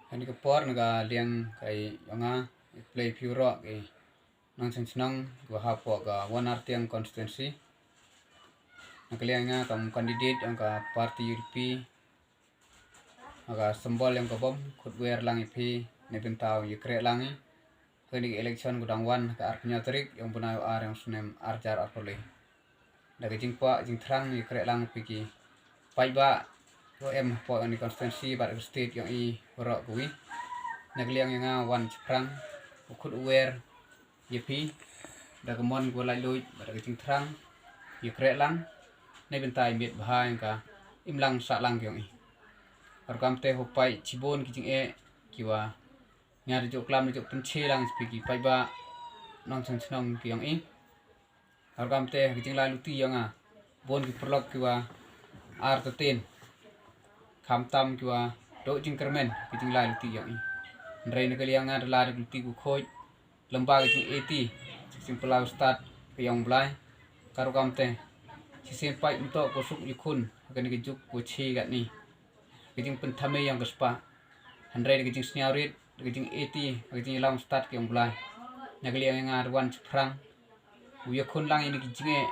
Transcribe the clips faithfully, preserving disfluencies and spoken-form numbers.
Kane ka por na ka liang ka yong nga, i play phi ro ki nongchong chnong wa ha po ka Wanartiang constituency. Na ka liang nga kam candidate yong ka party U D P. Ka symbol yong ka bom khut wer lang i phi, ne bynta u ya kre lang i. Kane ka election ka dang wan ka arphew tarik yong bnai ar yong snem arjar arphew lai. Da ka jingkwah jingthrang ya kre lang phi ki paidbah wa em po yong ni constituency bad ka state yong i wa ro ka wi. Na ka liang yong nga wan chaphrang u khut wer ya phi da ka mon wa lai luj bad da ka jingthrang ya kre lang, ne bynta i miet bha yong ka imlang sah lang yong i. Ar kam te ho pai chibon ki jing e ki wa nga da juk lam da juk pynche lang phi ki paidbah nongchong chnong ki yong i. Ar kam te ki jing lai luti yong nga, bon ki paralok ki wa ar tatin, kham tam ki wa do jingkyrmen ki jing lai luti yong i. Hynrei na ka liang nga da lai da luti ku khoj lamba ki jing eti, ki jing palaw stad ki yong Blai. Kar kam te ki sien pai mto ko suk yukun kane ka juk ko chi gat ni. Ka jing pynthame yong ka spa, hynrei da ka jing sniaw rit, da ka jing eti, da ka jing lam stad ki yong Blai. Na ka liang nga da wan chaphrang u ya khun lang ini ki jing e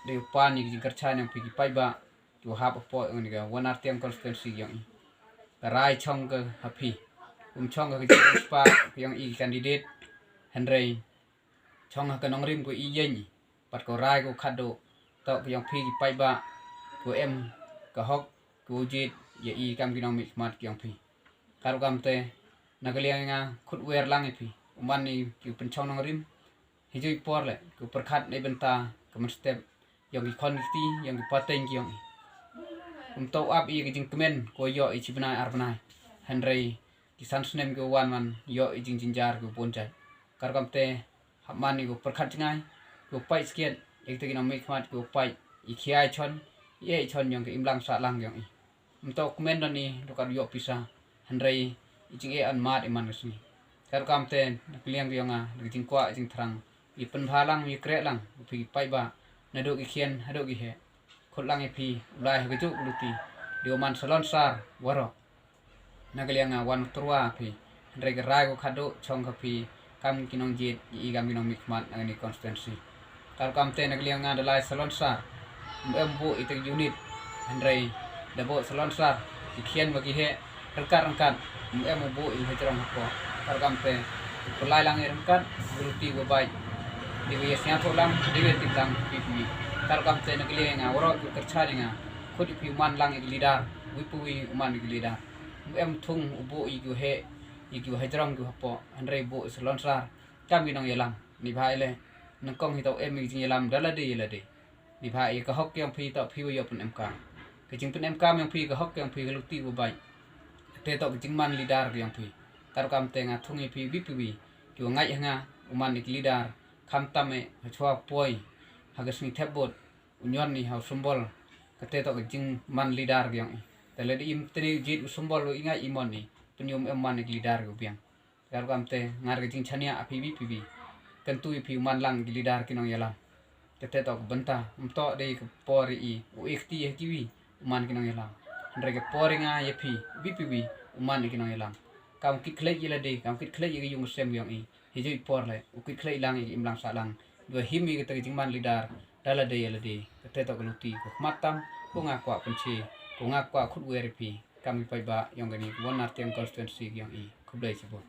da u pan ini ki jing kyrchan yong phi ki paidbah ki wa hap po yong ni ka Wanartiang constituency yong i. Ka rai chong ka ha phi, um chong ka jing spa ki yong i candidate, hynrei chong ha ka nongrim ko i yeng i. Pat ko rai ko khadduh to ki yong phi ki paidbah ko em ka hok ko jit ya i kam ki nongmihkhmat ki yong phi. Kar kam te na ka liang nga khut wer lang i phi, u man ni ki pynchong nongrim. Hi jui por le ko pyrkhat ne bynta ka mynstep yong ki khon ki kti yong ki pateng ki yong i. Um to ap i ka jingkmen ko yo i chi bnai ar bnai, hynrei ki san snem ki wan man yo i jingjynjar ki bun jait. Kar kam te hap man i ko pyrkhat jngai, ko pai skiet, i te ki nongmihkhmat ko pai i khiai chon, i e chon yong ka imlang sah lang yong i. Um to kmen don i do ka yo pisa, hynrei i jing e an mat i man ka sngi. Kar kam te na ka liang yong nga da ka jingkwah jingthrang i pynbha lang i kre lang u phi paidbah, na do ki khian ha do ki he. Khut lang i phi u lai ha ka juk luti di u man salon sar wa ro. Na ka liang nga wan trua phi, hynrei ka rai ko khadduh chong ka phi kam ki nongjit i kam ki nongmihkhmat na ka ni constituency. Kar kam te na ka liang nga da lai salon sar, um em bu i te unit, hynrei da bu salon sar ki khian wa ki he rengkat rengkat, um em bu i hajrong ha ko. Kar kam te ko lai lang i rengkat, luti ko bai di ko ya snya ko lang di ko tip lang phi phi. Kar kam te na ka liang nga wa ro ko kyrchan nga khut i phi man lang i leader, wi pu wi u man i leader. Um em thung u bu i ki he i ki hajrong ki hapo, hynrei bu salon sar kam ki nong yalam. Ni bha i le nang kong hi to em i jing yalam da lade lade. Ni bha i ka hok yong phi to phi wa yo pyn em kam. Ka jing pyn em kam yong phi ka hok yong phi ka luti wa bai. Te to ka jing man leader ki yong phi. Kar kam te nga thung i phi bi phi wi ki wa ngai ha nga u man i leader. Kham tam e ha chwa poi ha ka sngi thep bot u nyon ni ha u symbol. Ka te to ka jing man leader ki yong i. Te lade im tene jit u symbol u i ngai i mon i pyn yum em man i leader ki u biang. Kar kam te ngar ka jing chania a phi bi phi bi. Kan tu i phi u man lang ki leader ki nong yalam. Te te to ka bynta um to de ka por i u ikti ha ki wi u man ki nong yalam. Hynrei ka por i nga ya phi bi phi bi u man ki nong yalam. Kam kit khlei i lade, kam kit khlei i ka yung sem yong i. Hi jui por le u kit khlei lang i im lang sa lang. Dua him i ka te ka jing man leader da lade ya lade. Ka te to ka luti ko khmat tam ko nga kwah pynchi, ko nga kwah khut wer i phi. Kam i paidbah yong ka ni Wanartiang constituency yong i. Khublei chibun.